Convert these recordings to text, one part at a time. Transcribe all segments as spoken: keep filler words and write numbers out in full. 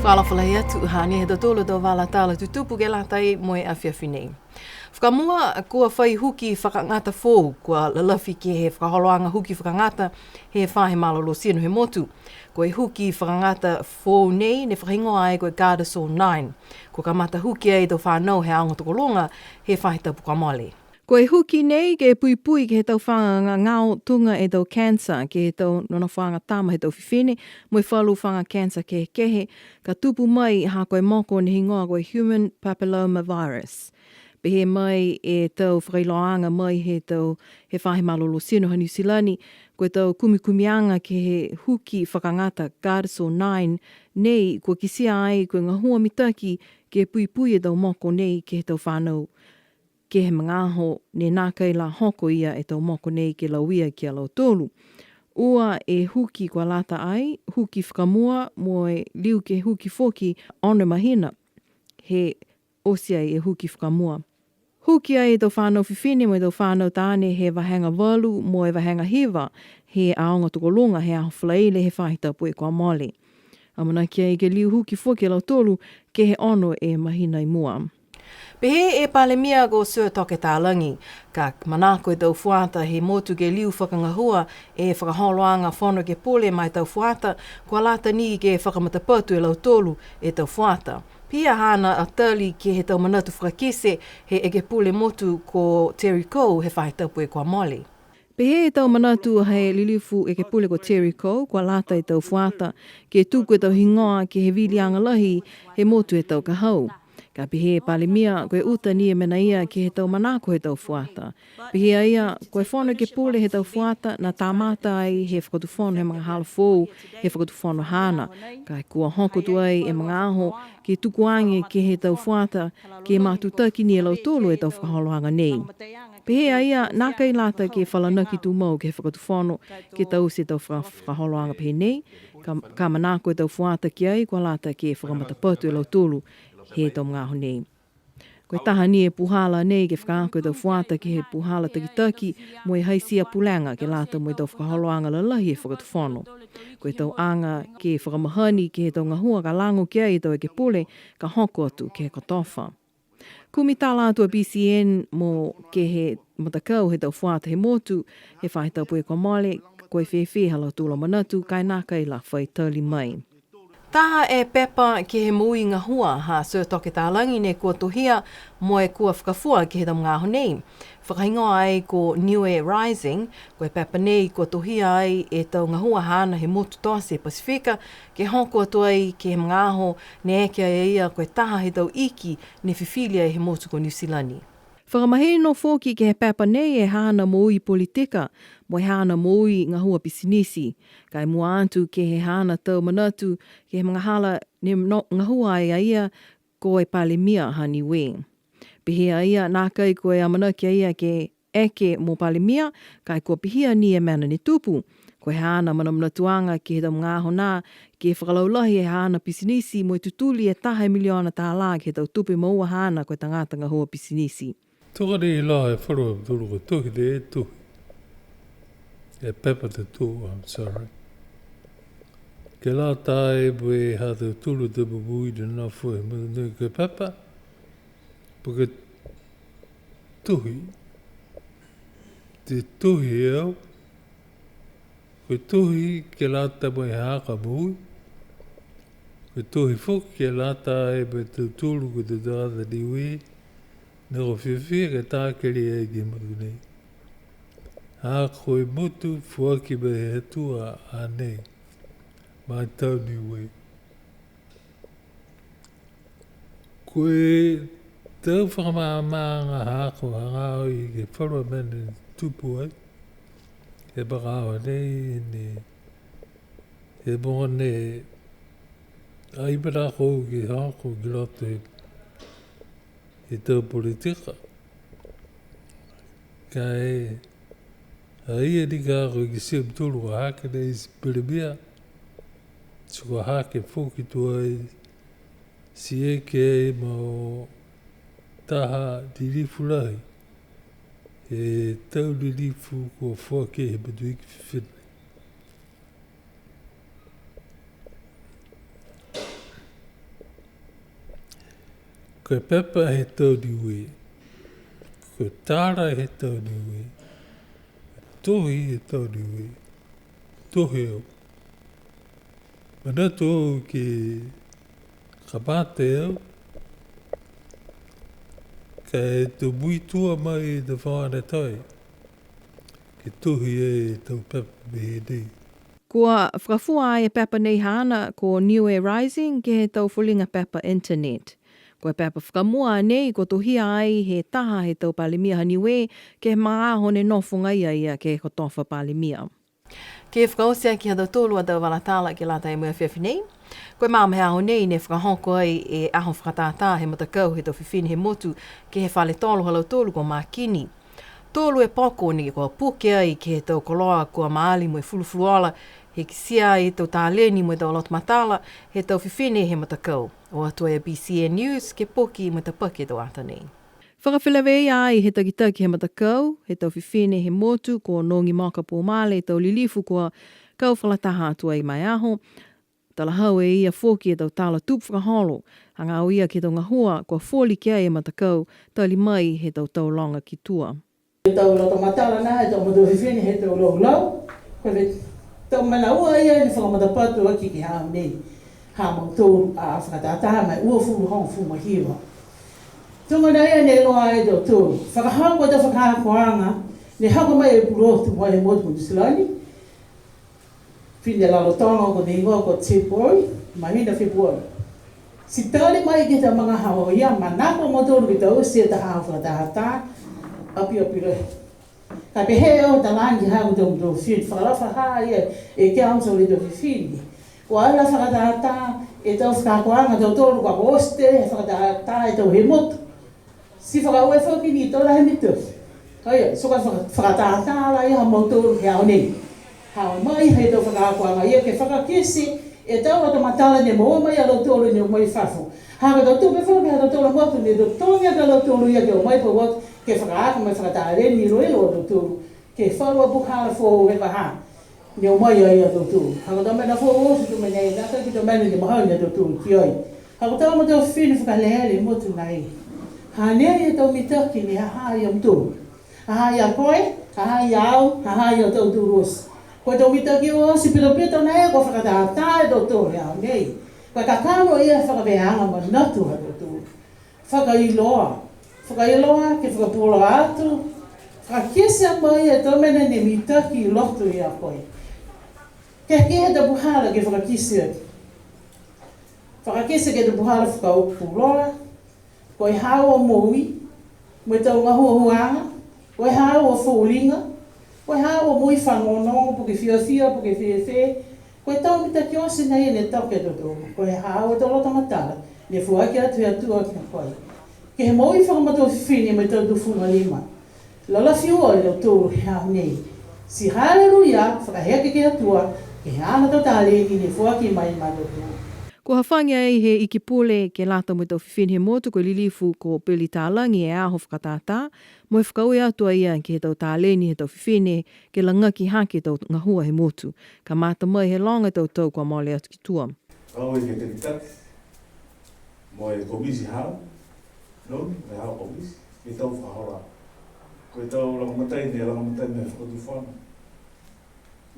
Fakaalofa lahi atu, hanei ha tautolu a tau vala tala tutupu ke lata mo e afiafi nei. Fakamua, kua fai huki fakagata foou, kua lalafi ke he fakaholoaga huki fakagata he faahi malolō tino he motu. Ko e huki fakagata foou nei, ne fakahigoa ai ko e Gardasil nine. Kua kamata huki ai e tau fanau he aoga tokoluga he faahi tapu kua mole. Ko e huki nei ke puipui ke he tau fagagao tuga e tau cancer, ke he tau nonofoaga tama he tau fifine, mo e falu faga cancer kehekehe, ka tupu mai ha ko e moko ne higoa ko e human papilloma virus. Pehē mai e tau fakailoaaga mai he tau, he faahi malolō tino ha Niu Silani, ko e tau kumikumiaga ke he huki fakagata Gardasil nine nei, kua kitia ai ko e gahua mitaki ke puipui e tau moko nei ke he tau fanau, ke he magaaho ne nākai la hoko ia e tau moko nei ke lauia ki a lautolu. Ua e huki kua lata ai, huki fakamua mo e liu ke huki foki ono e mahina he oti ai e huki fakamua. Huki ai e tau fanau fifine mo e tau fanau taane he vahega valu mo e vahega hiva he aoga tokoluga he aho Falaile he faahi tapu kua mole. Amanaki ai ke liu huki foki a lautolu ke he ono e mahina i mua. Pehē e Palemia ko Sir Toke Talagi, ka manako e tau fuata he motu ke liu fakagahua e fakaholoaga Fono Ekepule ma e tau fuata, kua lata ni ke fakamatapatu e lautolu e tau fuata. Pihia haana a tali ke he tau manatu fakakite he Ekepule Motu ko Terry Coe he faahi tapu kua mole. Pehē e tau manatu he lilifu Ekepule ko Terry Coe, kua lata e tau fuata ke tuku e tau higoa ke he viliaga lahi he motu he tau ka hau. Ka pehē e Palemia, ko e uta ni e mena ia ke he tau manako he tau fuata. Pehē a ia, ko e Fono Ekepule he tau fuata, ne kamata ai he Fakatufono he magahala foou, he Fakatufono haana. Ka kua hoko tuai e magaaho ke tuku age ke he tau fuata, ke matutaki ni e lautolu e tau fakaholoaga nei. Pehē a ia, nākai lata ke falanaki tumau ke he Fakatufono ke taute e tau faka-, fakaholoaga pehē nei, ka, ka manako e tau fuata ki ai, kua lata ke fakamatapatu e lautolu he tau magaaho nei. Ko e taha ni e puhala nei ke fakaako e tau fuata ke he puhala takitaki mo e haisia pulega ke lata mo e tau fakaholoaga lalahi he Fakatufono. Ko e tau aga ke fakamahani ke he tau gahua ka lago ki ai e tau ekepule ka hoko atu ke he kotofa. Kumi tala atu a B C N mo ke he matakau he tau fuata he motu, he faahi tapu kua mole, ko e fēfē ha lautolu a manatu, ka e nākai la fai tali mai. Taha e pepa ke he moui gahua ha Sir Toke Talagi ne kua tohia mo e kua fakafua ke he tau magaaho nei. Fakahigoa ai ko Niue Rising, ko e pepa nei kua tohia ai e tau gahua haana he motu tote Pasifika, ke hoko atu ai ke he magaaho ne eke ai a ia ko e taha he tau iki ne fifili ai he motu ko Niu Silani. Fakamahino foki ke he pepa nei e haana moui politika, mo e haana moui gahua pisinisi. Ka e mua atu ke he haana tau manatu ke he magahala ne no-, gahua ai a ia ko e Palemia ha Niue. Pehē a ia, nākai ko e amanaki a ia ke eke mo Palemia, ka e kua pihia ni e mena ne tupu. Ko e haana manamanatuaga ke he tau magaaho nā, ke fakalaulahi e haana pisinisi mo e tutuli e taha e miliona tālā ke he tau tupe moua haana ko e tagata gahua pisinisi. Tuga ni iloa e falu a tautolu ko e tohi ne tuhi. E pepa ne tuhi, I'm sorry. Ke lata ai mo e ha tautolu a tau momoui ne nofo he motu nei ko e pepa. Po ke tohi. Ti tohi e au. Ko e tohi ke lata mo e haaku a moui. Ko e tohi foki ke lata ai mo e tautolu ko e tau tagata Niue. Ne kua fiafia ke takele ai ke he motu nei. Ha ko e motu foaki mai he Atua a nei. Ma e tau Niue. Ko e tau fakamaamaaga haaku hagaao i ke he falu a mena ne tupu ai. He magaaho nei, ne, he mogo ne, ai manako ke hoko ki loto he, he tau politika. Ka e, a ia ni ka ko e kitia e mutolu kua hake nei ti Palemia, ti kua hake foki tuai ti eke ai mo taha lilifu lahi, he tau lilifu kua foaki he Matua Iki Fifine. Ko e pepa he tau Niue, ko e tala he tau Niue, tohi he tau Niue, tohi au. Manatu au ke kamata au, ka e to muitua mai e tau fānau tai, ke tohi e tau pepa pehē nei. Kua fakafua ai e pepa nei haana ko Niue Rising ke he tau foliga pepa internet. Ko e pepa fakamua nei kua tohia ai he taha he tau Palemia ha Niue ke he magaaho ne nofo agaia a ia ke he kotofa Palemia. Ke fakaoti aki ha tautolu a tau vala tala ke lata mo e afiafi nei. Ko e magaaho he aho nei ne fakahoko ai e aho fakatātā he matakau he tau fifine he motu ke he fale tolo ha lautolu ko Makini. Tolu e poko ne kua puke ai ke he tau koloa kua maali mo e fulufuluola, he kitia e tau taleni mo e tau loto matala he tau fifine he matakau. O atu ai a BCN News ke poki mo e tapaki e tau ata nei. Fakafeleveia ai he takitaki he matakau he tau fifine he motu ko Nogimoka Pomale e tau lilifu kua kau fakalataha atu ai ma e aho. Talahau e ia foki e tau tala tupu fakaholo, hagaao ia ke he tau gahua kua foli ki ai e matakau, tali mai he tau tau loga ki tua. He tau loto matala na, he tau matua fifine, he tau laulau. Ko e tau mena ua ia ne fakamatapatu aki ke he aho nei. Ha mautolu a fakatātā mai uafulu hogofulu ma hiva. Tuga na ia ne iloa ai e tautolu. Fakahoko e tau fakaakoaga, ne hoko mai e pulotu mai he motu ko Niu Silani. Fine lalotoga ko e heigoa ko Tiboi, mahina Fepuari. Ti tali mai ke he tau magaaho ia, manako a mautolu ke taute e taha fakatātā, api, api lahi. Ka pehē au, talaage ha ko e tau matua fifine, fakalafa ha ia e Council he tau fifine. Kua ala fakatātā e tau fakaakoaga ha tautolu, kua oti e fakatātā he tau he motu. Ti fakaaue foki ni tau lahi mitaki. Ka ia, ti ko e faka-, fakatātā lahi ha mautolu he aho nei. Ha o mai he tau fakaakoaga ia ke fakakite e tau loto matala ne moua mai a lautolu ne o mai i fafo. Ha ko e tau tupe foki ha tautolu a motu ne totogi aki a lautolu ia ke o mai pauaki ke fakaako mo e fakataleni iloilo a lautolu. Ke he falu a puhala foou he vahā. Ne o mai ai a tautolu. Ha ko e tau mena foou oti, tau mena e nākai ko e tau mena ne mahani a tautolu ki ai. Ha ko e tau matua fifine fakaleleiloto nai. Hanei e tau mitaki ne ha ha i a mutolu. Ha ha i a koe, ha ha i a au, ha ha i a tautolu oti. Ko e tau mitaki oti pitopito nai kua fakatātā e tautolu he aho nei. Ko e kakano ia e fakavēaga manatu ha tautolu. Fakailoa, fakailoa ke fakapuloa atu, fakakite mai e tau mena ne mitaki i loto ia koe. Ke he tau puhala ke fakakite aki. Fakakite ke he tau puhala fakapuloa, ko e haau a moui, mo e tau gahuahuaga, ko e haau a foliga, ko e haau a moui fanogonogo, po ke fiafia, po ke fēfē, ko e tau mitaki oti nai ne toka e tautolu, ko e haau a tau loto matala, ne foaki atu he Atua ki a koe. Ke he moui fakamatua fifine mo e tau tufuga lima. Lalafi ua e tautolu he aho nei. Ti haleluia, fakaheke ke he Atua, ke he haana tau taleni ne foaki mai ma tautolu. Kua hafagi ai he Iki Pule ke lata mo e tau fifine he motu ko e lilifu ko Peli Talagi e aho fakatātā, mo e fakaaue atu a ia ke he tau taleni he tau fifine, ke lagaki hake e tau gahua he motu. Kamata mai he loga e tau tau kua mole atu ki tua. Fakaaue ke he takitaki, mo e komiti haau, no, mo e haau komiti, ke he tau fakaholoaga. Ko e tau lagomatai ne lagomatai mo e fakatufono.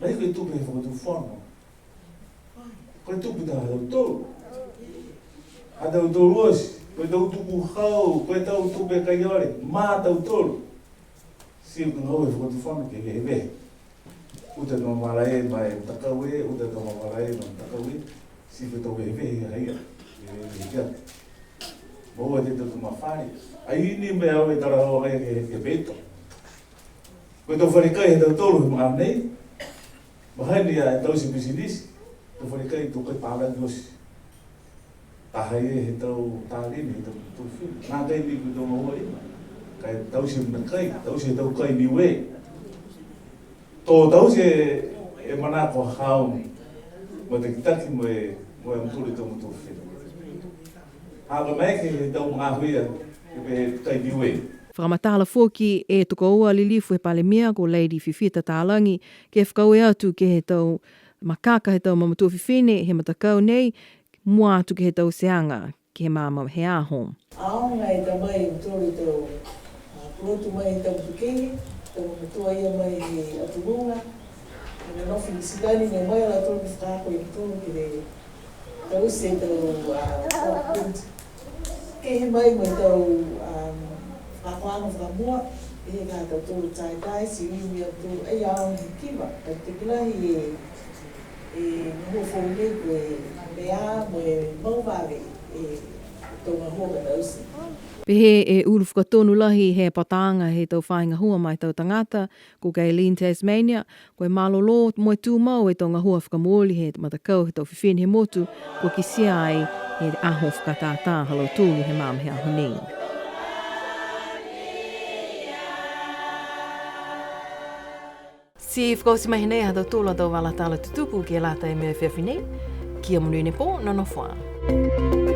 Nai ko e tupe he fakatufono. Ko e tupe ha tautolu. Ha tautolu oti, ko e tau tukuhau, ko e tau tupe kai ole, ma tautolu. Ti ko e gahua he fakatufono ke vehevehe. Uta e tau malae ma e matakau e, uta e tau malae ma e matakau e. Ti ko e tau vehevehe ha ia. Vehevehe ha ia. Moua e tau tau mafare. Ai ni mena au e talahau ai ke, ke he peito. Ko e tau fale kai ha tautolu he magaaho nei. Mahani a e tau ti pisinisi. Tau fale kai to kai palagi oti. Taha ia he tau taleni, he tau tau fili. Nākai ni ko e tau gahua lima. Ka Taute e tau kai, taute e tau kai Niue. To taute e manako haau, mo e takitaki mo e, mo e mutolu e tau matua fifine. Ha ko e maeke he tau magaaho ia, ke he kai Niue. Fakamatala foki e tokoua lilifu he Palemia ko Lady Fifita Talagi, ke fakaaue atu ke he tau makaka he tau mamatua fifine he matakau nei, mua atu ke he tauteaga ke he magaaho he aho. Aoga e tamai e mutolu e tau, a, pulotu mai he tau motu kehe, tau mamatua ia mai he Atu Luga. Nonofo i Niu Silani ne mai a lautolu ke fakaako e mutolu ke taute e tau, a, kehe mai mo e tau, a, fakaakoaga fakamua, e he ka tautolu tie-dye, ti ui a tautolu ai aoga he kiva, ka e lahi e e gahua foou nei ko e mea mo e mau vave e tau gahua ka taute. Pehē e ulu fakatonu lahi he pataaga he tau faahi gahua ma e tau tagata, ko Gaylene Tasmania, ko e malolō mo e tumau e tau gahua fakamooli he matakau he tau fifine he motu, kua kitia ai he aho fakatātā ha lautolu he magaaho he aho nei. Ti fakaoti mai hanei ha tautolu a tau vala tala tutupu ke lata mo e afiafi nei. Kia monuina e pō, nonofo ā.